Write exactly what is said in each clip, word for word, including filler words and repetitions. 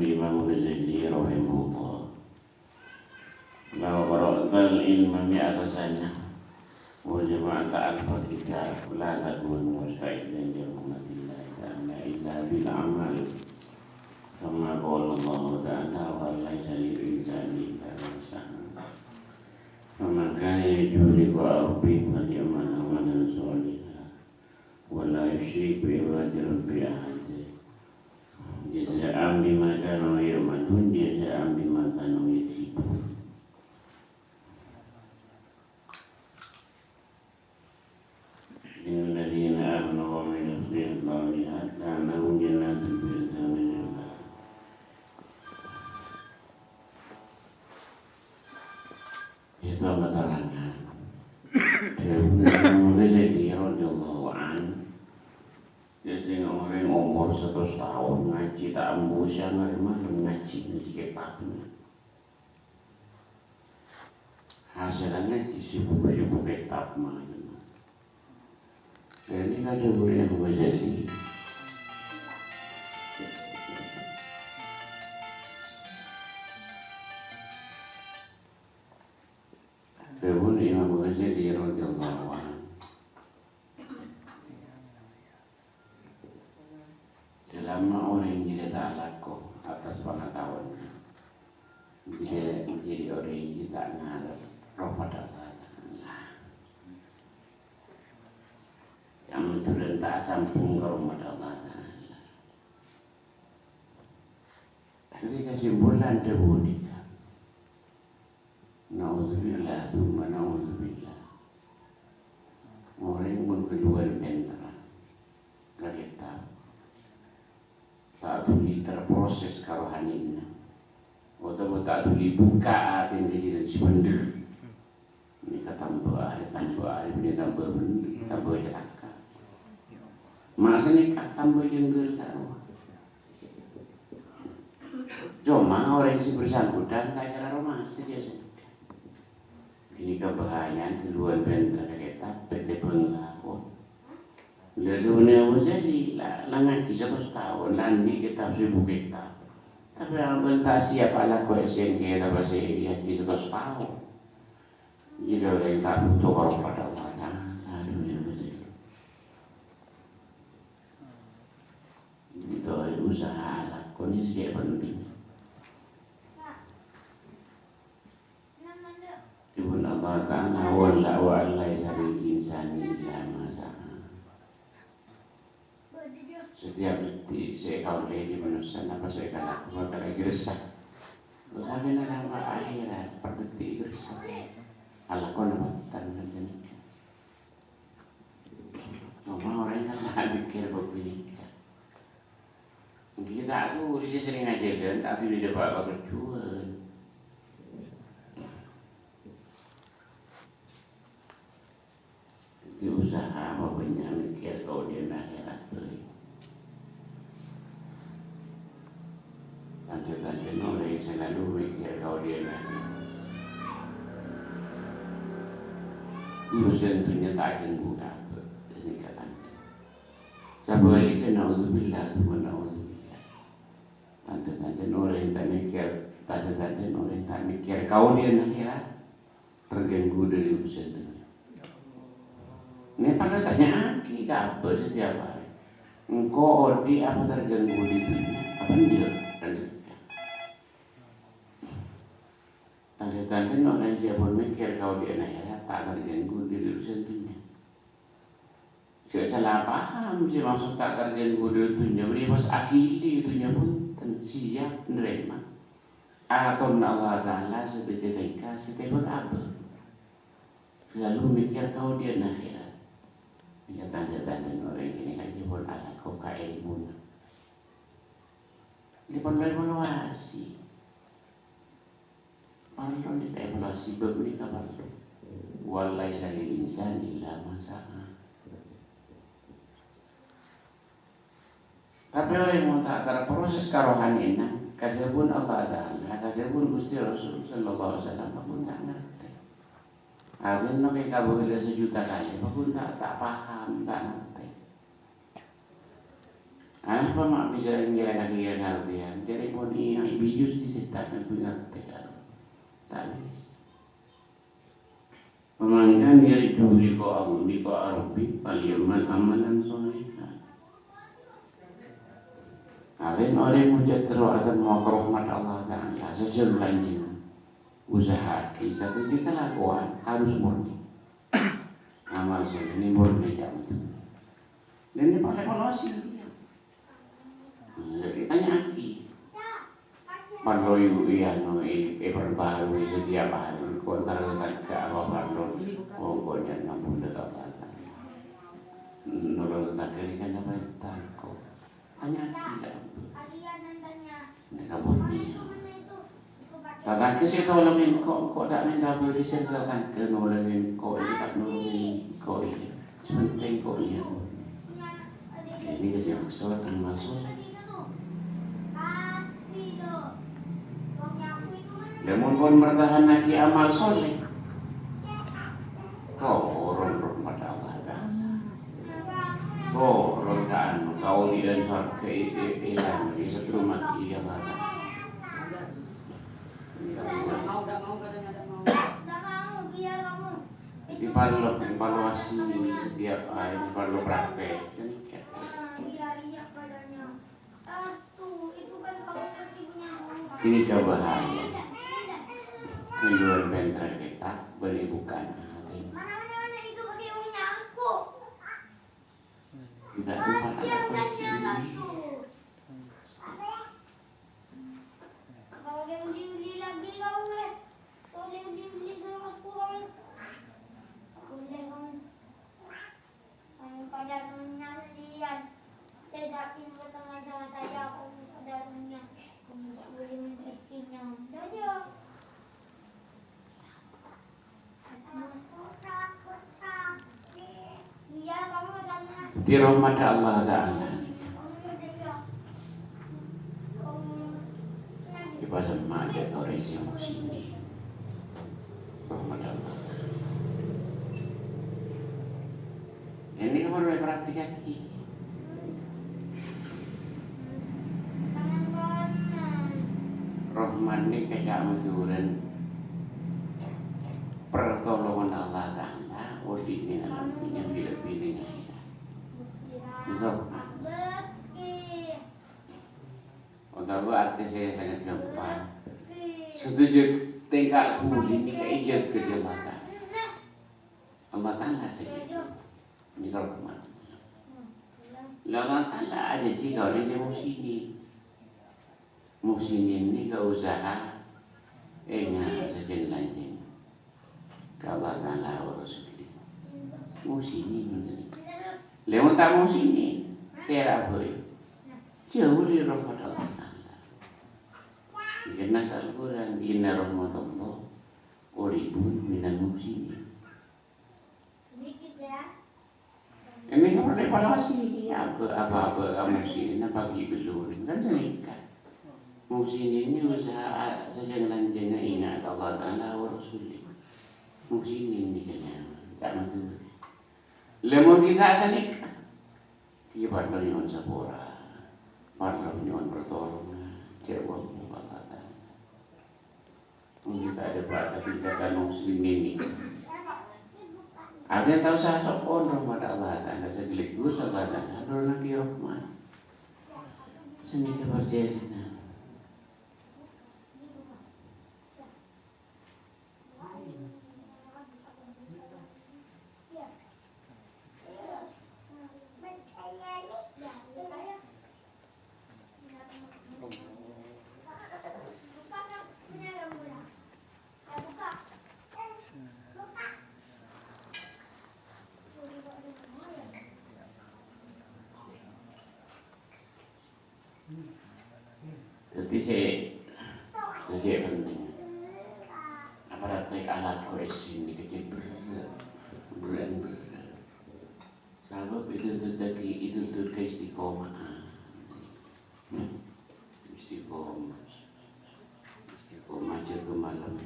Imam Ghazali rahimahullah. Law qara'tal ilma mi'ata sanah, wal jama'ata alfa kitab, la takunu musta'iddan li rahmatillahi ta'ala illa bil amal. Kama qala Allahu ta'ala, wa laysa lil insani illa ma sa'a. Faman kana yarju liqa'a rabbih falyamal amalan shalihan, wa la yusyrik bi ibadati rabbih ahada. Jaza'an bima kanu ya'malun, jaza'an bima kanu yaksibun. Innalladzina amanu wa 'amilus shalihati kanat lahum jannatul firdausi nuzula. Itu keterangan. Dhâbuna Imam Ghazali radhiyallahu anhu, sè orèng omor satos taon ngajhi ta' ambu sè ngarèma ngajhi, ngajhi kètab. Hasèlla ngajhi sè bu-, sè bu-, kètab mangkèn. Ini kan dhâbuna Imam Ghazali. Dhâbuna Imam Ghazali radhiyallahu anhu. Selama orèng jârèya ta' alako atas pangataowanna, jârèya, jârèya orèng jârèya ta' ngarep rahmat Allah Ta'ala. Kamoddhârân ta' asambhung ka rahmat Allah Ta'ala. Jadi kesimpulan dhâbuna ghânèka. Naudzubillah, tsumma naudzubillah. Orèng mon kalowar pènterra ka kètab, ta' dhuli terproses karohanèna, otabâ ta' dhuli bukka' atèna ka jhâlân sè bhendher. Nèka tambâ arè, tambâ arè, bânnè tambâ bhendher, tambâ calaka. Masa nèka tambâ jengghel ka rowa. Coma orèng sè bersangkutan ta' kèra rowa masa jâ' sanèka. Ghânèka bahayana kalowar pènterra ka kètab, pètè bhângalakon. Lha, dhâbuna Abu Jahli, la, la ngajhi satos taon, la andi' kètab sèbu kètab. Tapè ampon ta' siap alako S M K, tapè sè ngajhi satos taon. Jârèya orèng ta' bhuto ka rahmat Allah Ta'ala, dhâbuna Abu Jahli. Itu usaha alako nèka sè penting. Dhâbuna Allah Ta'ala, "Wa la, wa laysa lil insani illa ma sa'a." Setiap detik sè èkaollè dhâri manossa, napa sè èkalako bakal èghâressa. Terros sampeyan napa akhèrat, per detik èghâressa. Alako napa tan kan sanèka. Coma orèng kan ta' mèkkèr bhâkto nèka. Mungkin ta' dhuli sè sering ajhâlân, ta' dhuli dâpa' pakerjhuwân. Dhâddhi usaha apa bânnya' mèkkèr kaollèyanna akhèrat, bhâi. Tandhâ-tandhâna orèng sè lalu mèkkèr kaollèyanna akhèrat. Urusan dhunnya ta' ganggu ka abâ', ghânèka tandhâ. Sabhâligghâ, naudzubillah, tsumma naudzubillah. Tandhâ-tandhâna orèng ta' mèkkèr, tandhâ-tandhâna orèng ta' mèkkèr kaollèyanna akhèrat. Terganggu dhâri urusan dhunnya. Nèka parlo ètanya'aghi ka abâ' setiap hari. Engko' odi' apa terganggu dhâri dhunnya? Apa enjâ'? Kan gitu. Tandhâ-tandhâna orèng sè pon mèkkèr kaollèyanna akhèrat ta' terganggu dhâri urusan dhunnya. Jhâ' sala paham, sè maksod ta' terganggu dhâri dhunnya, bânnè pas aghili dhunnya bhunten, siap narèma atona Allah Ta'ala sadhâjâ tèngka sè tèbhâk abâ'. Lalu mèkkèr kaollèyanna akhèrat. Nèka tandhâ-tandhâna orèng ghânèka jhâ' pon alako ka èlmona. Dipon evaluasi. Parlo nèka evaluasi bab nèka parlo. Wa laysa lil insani illa ma sa'a. Tapè orèng mon ta' terproses karohanèna, kadhâbuna Allah Ta'ala, kadhâbuna Ghustè Rasul sallallahu alaihi wasallam, paggun ta' ngartè. Arèna mè' kabâlâ sajuta kalè, paggun ta', ta' paham, ta' ngartè. Arapa ma' bisa ngèlangaghi ngartèyan? Jârèya pon iyâ, èbiyus dhi' sètan, aku ngartè, ta' bisa. Pamangkana jârèya dhuli ko' aku, bi' ko' Rabbi, falyamal amalan shalihan. Arèya orèng mon cè' terro atemmo ka rahmat Allah Ta'ala, sajân lanjhâng. Usaha'aghi sadhâjâ kalakowan harus murni. Amal shalèh nèka murni, ca'na. Nèka palèng polos. Iyâ, ètanya'aghi. Parlo è, è, anu, è, èparbarui setiap hari. Ko' antara tatangghâ apa parlo? Oh, ko' nèka ampon, ta' apa-apa. Nolong tatangghâ nèka napa tako'? Tanya'aghi, yâ. Nèka murni. Tatangghâ sè tolong engko', engko' ta' mènta budi sè tatangghâ nolong engko', iyâ ta' nolong engko', iyâ. Sè pentèng engko' iyâ. Ini sè maksud amal shalèh. Lamon pon mertahanaghi amal shalèh, toron rahmat Allah Ta'ala. Toron ka anu, kaodi'ân sowarghâ è, è, è, anu, èsadrumaghi Allah Ta'ala. Dhâddhi parlo evaluasi setiap hari, parlo praktek. Ini cobaan. Keluar bentar kita beri bukan. Kita sempat ada kursi. Pada dunia liyan, tidak timbul tengah jalan saya, aku pada dunia, aku masih boleh menjadi kenyang. Dadah. Iya, kamu tanya. Di rahmat Allah Ta'ala. Èpasemma' dâ' orèng sè mosina. Rahmat Allah. Ini kan perlu diperhatikan. Rahmat nèka ca'na Madhurâna pertolongan Allah Ta'ala, odi' nèng alam dhunnya, lebbi-lebbi nèng akhèrat. Gitu. Otabâ artè sè sangat ghâmpang. Sadhâjâ tèngka budi nèka èjâgâ dâ' Allah Ta'ala. Allah Ta'ala sè jâgâ. Nèka rahmat. Lah, Allah Ta'ala ajhânjhi ka orèng sè mosina. Mosina nèka usaha, enga' sajân lanjhâng. Ka Allah Ta'ala wa Rasulih. Mosina, mosina. Lèmon ta' mosina, sèra bhâi. Jhâu dâri rahmat Allah Ta'ala. Karna Al-Qur'an, "Inna rahmatallah qaribun minal muhsinin." Ini kan perlu evaluasi, apa, apa, apa kamu sini, apa belum? Kan sanèka. Mosina nèka usaha sajân lanjhâng enga' ka Allah Ta'ala wa Rasulih. Mosina nèka kènè', ta' Madhurâ. Lèmon ghi' ta' sanèka. Ghi' parlo nyo'on sapora. Parlo nyo'on pertolongan. Jhâ' wong Allah Ta'ala. Mungkin ta' ada bakat kita kan muslimin ini. Artinya ta' osa so'on rahmat Allah Ta'ala, sekaligus Allah Ta'ala nurunaghi rahmat. Seni seperti ini. Dhâddhi sè, sè penting, aparat nèka alako è sini kecil berrâ', berrâ', berrâ'. Sabâb ètuntut dhâggi', ètuntut ka istiqomah. Istiqomah. Istiqomah jâgâ malem.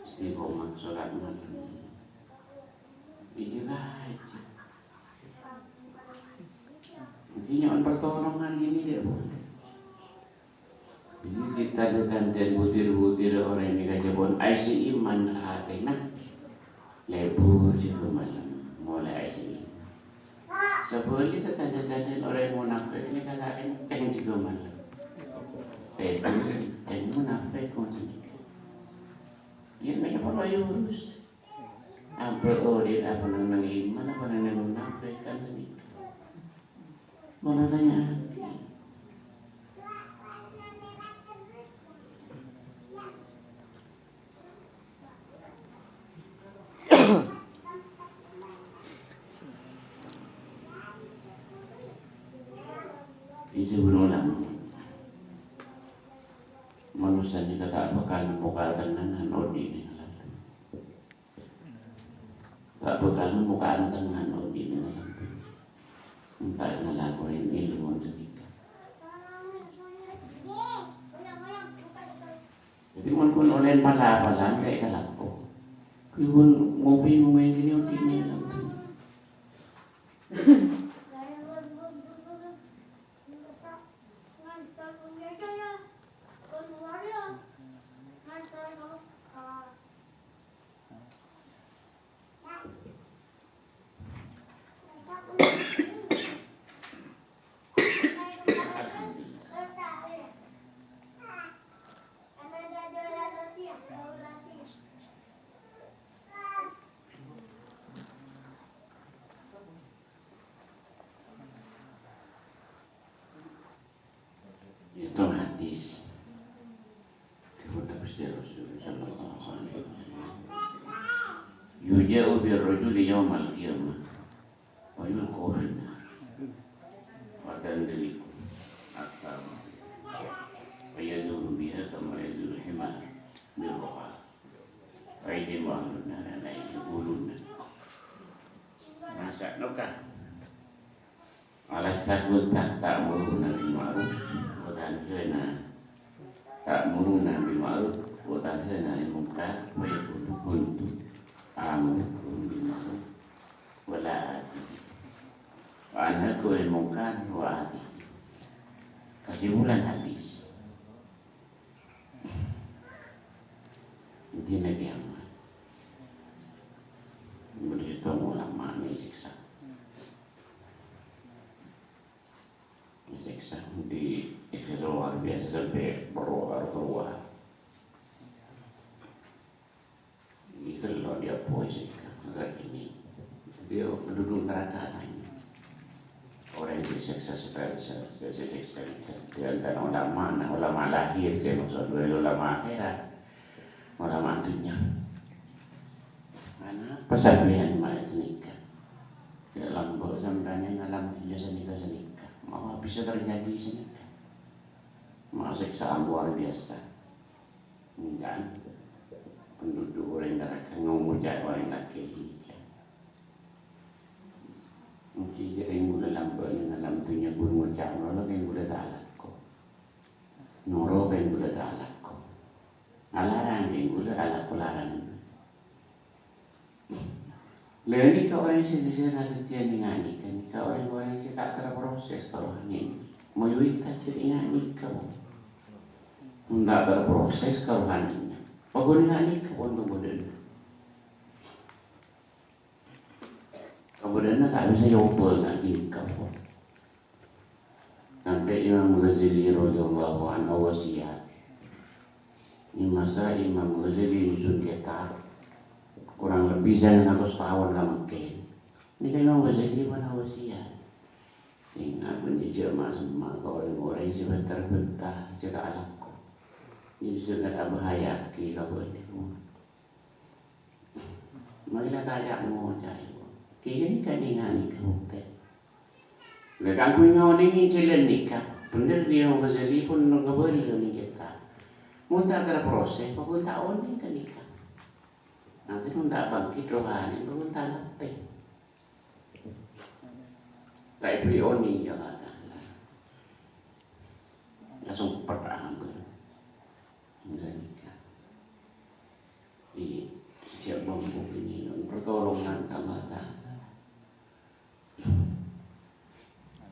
Istiqomah sholat malem. Iyâ bâca. Dhâddhi nyo'on Pertolongan ini tidak boleh. Jadi, tanda-tanda butir-butir orèng nèka jhâ' pon aèssè iman atèna, lebur jhughân malem, molaè aèssè iman. Sabhâligghâ, tanda-tanda orèng munafik nèka la kencèng jhughân malem. Lebur kencèng munafik ngono nèka. Yâ, mènapa la èurus? Apa orèng apa neng-neng iman, apa neng-neng munafik kan sanèka. Molaè tanya. Itu ghun ulama. Manossa nèka ta' bhâkal nemmo katenangan odi' nèng alam. Ta' bhâkal nemmo katenangan odi' nèng alam. Enta' ngalakonè ilmu ghânèka. Dhâddhi, mon pon ollè pala-pala, ta' èkalako. Ghun ngopi ngomèngènè odi' nèng alam. Ènto hadis. Dhâbuna Ghustè Rasul sallallahu alaihi wasallam, "Yuja'u bir rajuli yaumal qiyamah, wa yulqa fin nar, wa tandaliku aqdamuhu, wa yaduru biha kama yaduru himar bir ruha, wa yadhimu ahlun nar ala yaquluna." Masa' noka. "Alasta kunta ta'muruna bil ma'ruf wa tanhana, ta'muruna bil ma'ruf wa tanhana 'anil munkar?" Fa yaqulu, "Kuntu amurukum bil ma'ruf wa la atihi, wa anhaakum 'anil munkar wa atihi." Kesimpulan hadis. Intina kiamat. Bâdâ sèttong ulama èsèksa. Èsèksa, dièksa luar biasa sampè' bârâ' keluar. Ini kan lo dia poe sèksa, lagi ini. Dia penduduk neraka tanya. Orèng sè sèksa, sè, sè, sè, sè sèksa, di antara ulama, nah, ulama lahir, sè maksud ghulâ ulama akhèrat, ulama dhunnya. Anapa sampèyan ma' sanèka? Sè lambâ' sampèyan neng alam dhunnya sanèka-sanèka. Mengapa bisa terjadi sanèka? Ma' sèksaan luar biasa. Ènggi, penduduk orèng naraka ngoca' orèng lakè' ènggi. Ènggi jârèya ghulâ lambâ' neng alam dhunnya ghun ngoca' ngono, kèng ghulâ ta' alako. Noro' kèng ghulâ ta' alako. Alarang kèng ghulâ alako larang. Lha, nèka orèng sè, sè kadhâddhiyân ènggi nèka, nèka orèng-orèng sè ta' terproses karohanèna. Mayoritas sè ènggi nèka, pon. Mon ta' terproses karohanèna, paggun ènggi nèka, pon, kabâdâ'ânna. Kabâdâ'ânna ta' bisa èobâ ènggi nèka, pon. Sampè' Imam Ghazali radhiyallahu anhu wasiyat. È masa Imam Ghazali nyusun kitab, kurang lebbi sanga atos taon ka Mekkè. Nèka Imam Ghazali pon wasiyat. Sènga' bânnè jhâ' ma'-semma' ka orèng-orèng sè bânta-bânta, sè ta' alako. Itu sangat abhâhaya'aghi ka bâ'na. Mangkana ta' ca'-ngoca', kèya nèka nèng-nèng kabhuktè. Lah, kaangghuy ngonèngè jhâlân nèka, bhender Imam Ghazali pon ngabâlâ nèng kita. Mon ta' terproses, paggun ta' onèng ka nèka. Nanti mon ta' bangkit rohani, paggun ta' ngatè. Ta' èbâghi onèng, ya Allah Ta'ala. Langsung pèt abâ. Enggak nikah. Iya, siap mampu ini, pertolongan Allah Ta'ala.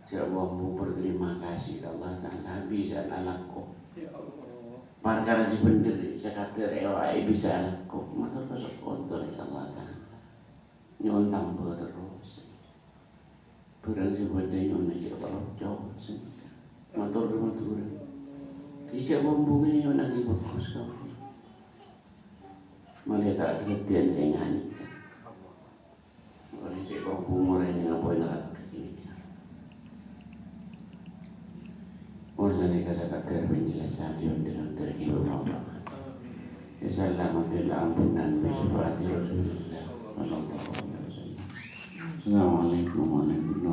Siap Kaulâ berterima kasih ka Allah Ta'ala bisa alako parkara sè bhendher, sè kadhâr è awa'è bisa alako. Mator kasokkor ka Allah Ta'ala. Nyo'on tambâ terros. Bhârâng sè bâdâ nyo'on jhâ' parocok. Mator ka Madhurâ. Ghi' jhâ' kombhungè nyo'on ghi' bhâghus kaulâ. Malè ta' saddhiyâ sè nganyèk. Orèng sè kombhung orèng sè ngapoy naraka. Mon sanèka sakadhâr penjelasan, Yunus, terhibur, Bapak. Assalamualaikum, ampunan, bi syafaati Rasulillah, sallallahu alaihi wasallam. Assalamualaikum warahmatullahi